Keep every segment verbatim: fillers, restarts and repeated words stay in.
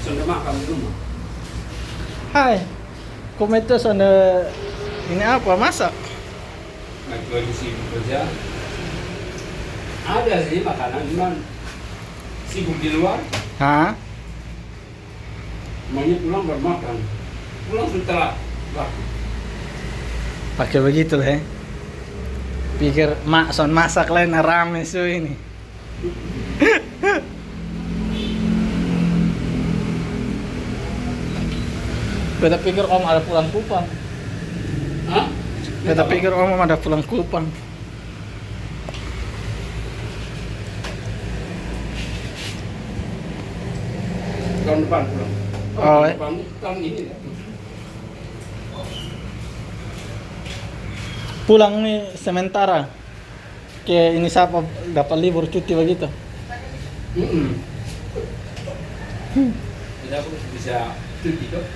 Anda makan di rumah. Hai, kau itu sana ini apa masak? Lagi sibuk kerja. Ada sih makanan, cuman sibuk di luar. Hah? Maunya pulang baru makan. Pulang setelah waktu. Pakai begitu lah ya. Pikir mak son masak lain rame su ini. Beta pikir om ada pulang Kupang. Hah? Beta pikir om ada pulang Kupang. Tahun depan pulang. Oh, eh. Tahun depan, tahun ini ya. Pulang nih sementara. Ke ini siapa dapat libur cuti begitu? Mm-mm. Jadi aku bisa cuti tuh.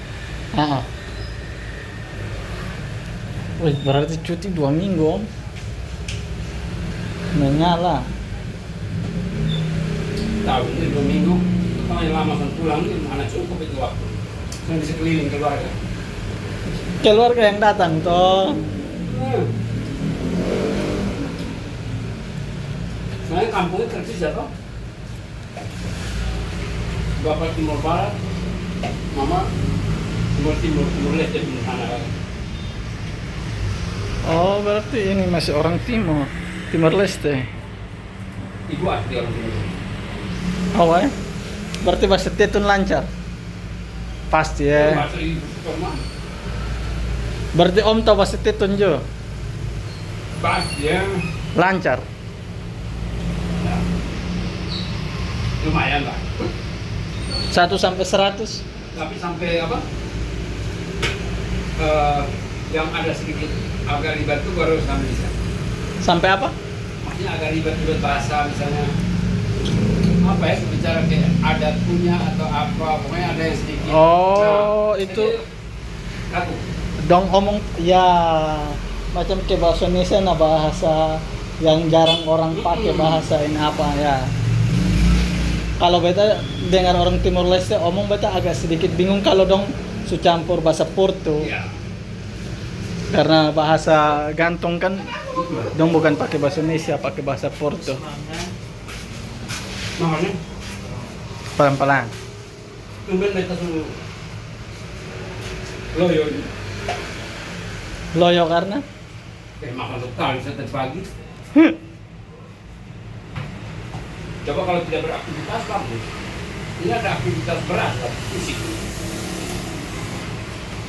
Ah. Wih, berarti cuti dua minggu, om. Menyala. Tahu ini dua minggu. Paling lama kan pulang ini mana cukup itu waktu. Saya bisa keliling keluarga. Keluarga yang datang toh. Hmm. Soalnya kampungnya terpisah toh. Bapak Timur Barat, mama Timur Timur, Timur Leste, Timur sana. Oh, berarti ini masih orang Timur, Timur Leste. Ibu asli orang Timur. Oh, eh? Berarti bahasa Tetun lancar? Pasti ya. Bahasa ibu. Berarti om tahu bahasa Tetun jo? Pasti ya. Lancar? Ya. Lumayan lah. Satu sampai seratus. Tapi sampai apa? Eh, yang ada sedikit agak ribet tuh baru sampai bisa. Sampai apa? Maksudnya agak ribet juga bahasa misalnya apa ya, bicara kayak adat punya atau apa, pokoknya ada yang sedikit. Oh, nah, itu. Dong omong ya, macam ke bahasa Indonesia na bahasa yang jarang orang pakai, bahasa ini apa ya. Kalau beta dengar orang Timor Leste omong, beta agak sedikit bingung kalau dong su campur bahasa Porto. Iya. Karena bahasa gantong kan dong bukan pakai bahasa Indonesia, pakai bahasa Porto. Makanya pelan-pelan. Tumben beta su loyo. Loyo karena? Eh, makan sekali setiap pagi. Coba kalau tidak beraktivitas, bagus. Ini ada aktivitas berat, fisik.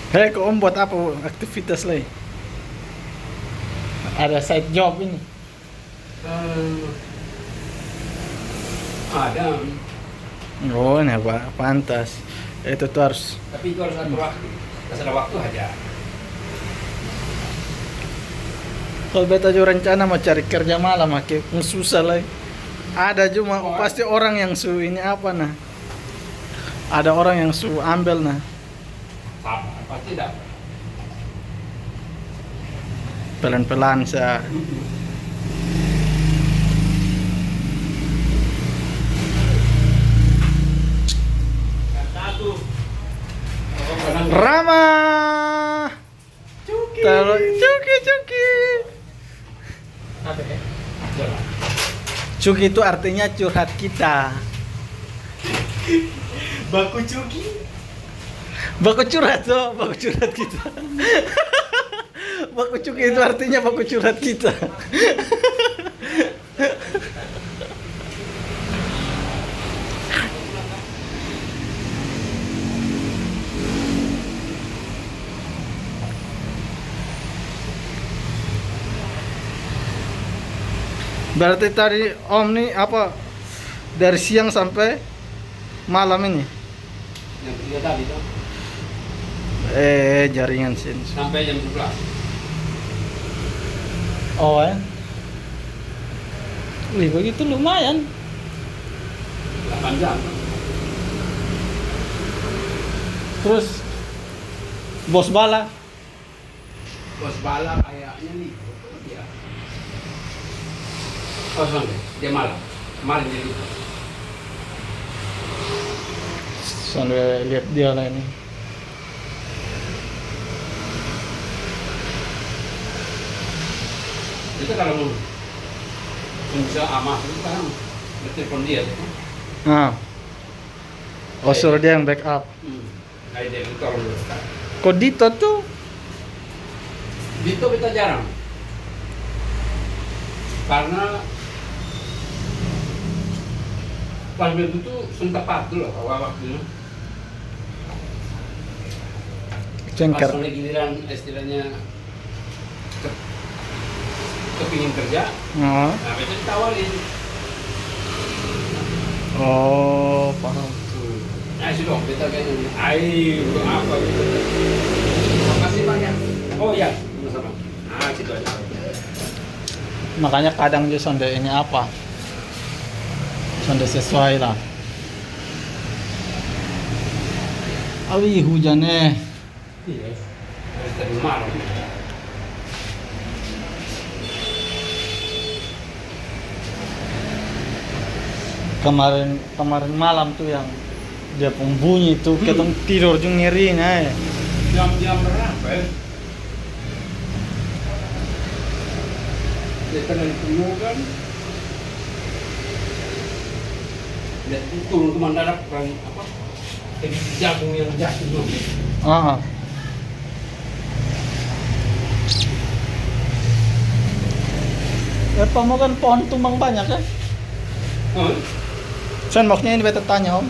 Hei, kau om buat apa aktivitas lagi? Ada side job ini. Eh, ada. Oh, ini apa? Pantas. Itu tuh harus. Tapi itu harus atur waktu. Pas ada waktu aja. Kalau beta juga rencana mau cari kerja malam, ake susah lagi. Ada cuma pasti orang yang su ini apa nah. Ada orang yang su ambil nah. Sabar, pasti dapat. Pelan-pelan sa. Rama. Cuki. Taruh cuki, cuki. Apa ya? Coba. Cuki itu artinya curhat kita. Baku cuki. Baku curhat tuh, baku curhat kita. Baku cuki itu artinya baku curhat kita. Berarti tadi om ni apa, dari siang sampai malam ini? Jam tiga tadi toh. Eh, jaringan sih. Sampai jam sebelas. Oh, eh. Wih, begitu lumayan. Delapan jam. Terus bos bala? Bos bala kayaknya nih, dia kosong deh, dia malam. Kemarin dia lupa. Sambil lihat dia lah ini. Itu kalau mau bisa amas itu kan bertelepon dia itu. Nah. Oh, suruh dia yang backup. Hmm. Kayak dia itu kalau menurut saya. Kok Dito tuh? Dito kita jarang. Karena pas begitu tuh seng tepat dulu awal waktunya. Pas Cengker. Mulai giliran istilahnya ke, kepingin kerja, Oh. Nah, itu ditawarin. Oh, paham. Hmm. Nah, sudah kita kayak ini. Air untuk apa gitu. Makasih banyak. Oh ya, sama-sama. Nah, situ aja. Makanya kadang juga sonde ini apa? Sonde sesuai lah. Awi, hujan eh. Iya. Dari tadi malam. Kemarin kemarin malam tuh yang dia pun bunyi tuh, ketong tidur juga ngeri nah. Jam-jam berapa ya? Dia kan dari Pulo kan. Dia turun ke mendadak kan apa? Jadi jagung yang jatuh tuh. Ah. Eh, Pamo kan pohon tumbang banyak ya? Oh, Sen maksudnya ini beta tanya om.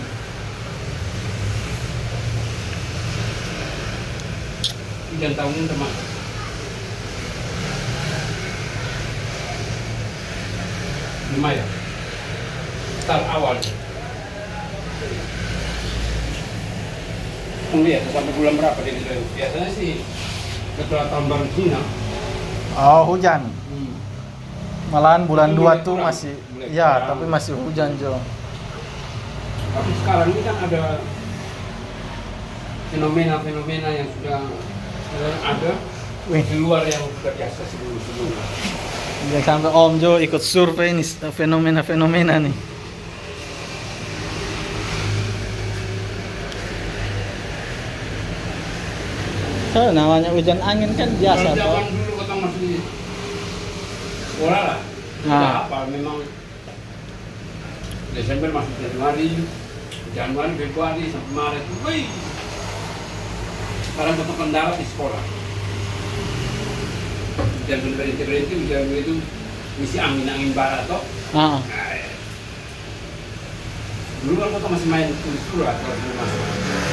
Hujan tahun ini termasuk lumayan. Tahun awal. Tunggu ya, sampai bulan berapa dia gitu. Biasanya sih setelah tahun baru Cina. Oh, hujan. Hmm. Malahan bulan Itu dua mulai tuh kurang. Masih, Mulai ya, kurang. Tapi masih hujan jo. Tapi sekarang ini kan ada fenomena-fenomena yang sudah, eh, ada Wih, di luar yang sudah biasa sebelum-sebelumnya. Jangan sampai om jo ikut survei nih fenomena-fenomena nih. Kalau namanya hujan angin kan biasa Kalau toh. Zaman dulu kita masih sekolah lah. Nah. Kita hafal memang Desember masuk Januari, Januari, Februari sampai Maret. Wih. Sekarang tetap mendarat di sekolah. Hujan sudah berhenti berhenti, hujan itu misi angin angin barat toh. Ah. Nah, ya. Dulu kan kita masih main kulit surat kalau sudah masuk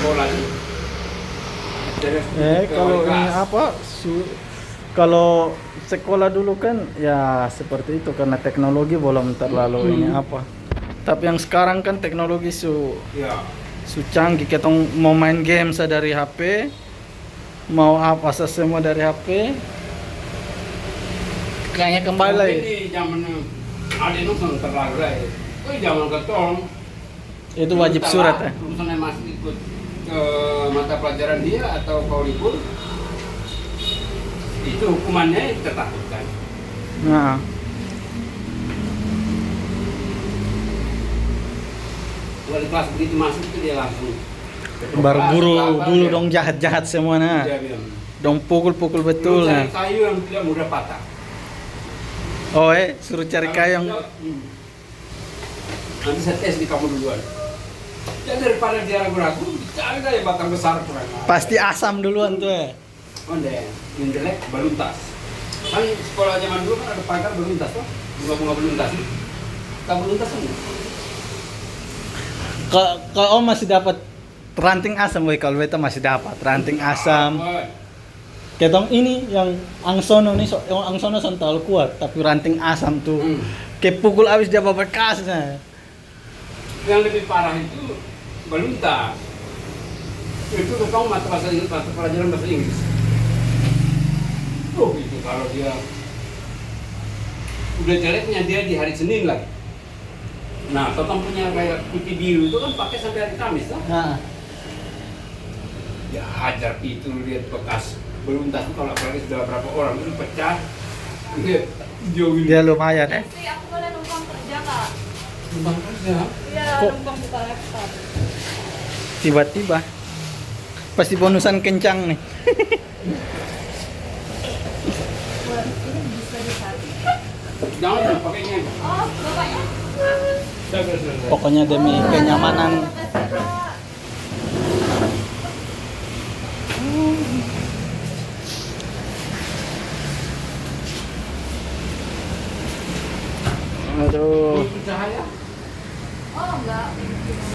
sekolah sih. Terus Eh, ke kalau wali ini kelas. Apa? Su kalau sekolah dulu kan ya seperti itu karena teknologi belum terlalu Hmm. Ini apa. Tapi yang sekarang kan teknologi su Ya. su canggih, ketong mau main game sa dari H P, mau apa sa semua dari H P. Kayaknya kembali Mungkin lagi. Di zaman ada nonton terlalu lah ya. Oh, zaman ketong. Itu wajib surat ya. Urusan yang masih ikut ke mata pelajaran dia atau kau libur, itu hukumannya kita takutkan. Nah, Wali kelas begitu masuk itu dia langsung baru guru Apa dulu dia? Dong jahat-jahat semua nah. Dia bilang, Dong pukul-pukul betul "Lu nah. Cari kayu yang tidak mudah patah. Oh eh, suruh cari kayu yang Kalau tidak, hmm. Nanti saya tes di kamu duluan." Ya daripada dia ragu-ragu, cari aja batang besar kurang. Pasti asam duluan tuh eh. Onde, yang jelek baluntas. Kan sekolah zaman dulu kan ada pagar baluntas toh, bunga-bunga baluntas. Tahu baluntas kan? Kalau kalau om masih dapat ranting asam, woi kalau beta masih dapat ranting asam. Woi, Ketong ini yang angsono nih, so, yang angsono son terlalu kuat, tapi ranting asam tuh Hmm. Kayak pukul abis dia babekas nah. Yang lebih parah itu baluntas. Itu tentang mata bahasa Inggris, mata pelajaran bahasa Inggris. Oh, itu kalau dia udah jeleknya dia di hari Senin lagi. Nah, totong punya kayak putih biru itu kan pakai sampai hari Kamis toh. Nah, Ya hajar itu lihat bekas baluntas itu kalau apalagi sudah berapa orang itu pecah. Lihat jauh ini. Dia lumayan eh. Istri aku boleh numpang kerja kak? Numpang kerja. Iya, Kok- numpang buka laptop. Tiba-tiba pasti bonusan kencang nih. Jangan pakainya. Pokoknya demi kenyamanan. Aduh. Cahaya. Oh, enggak.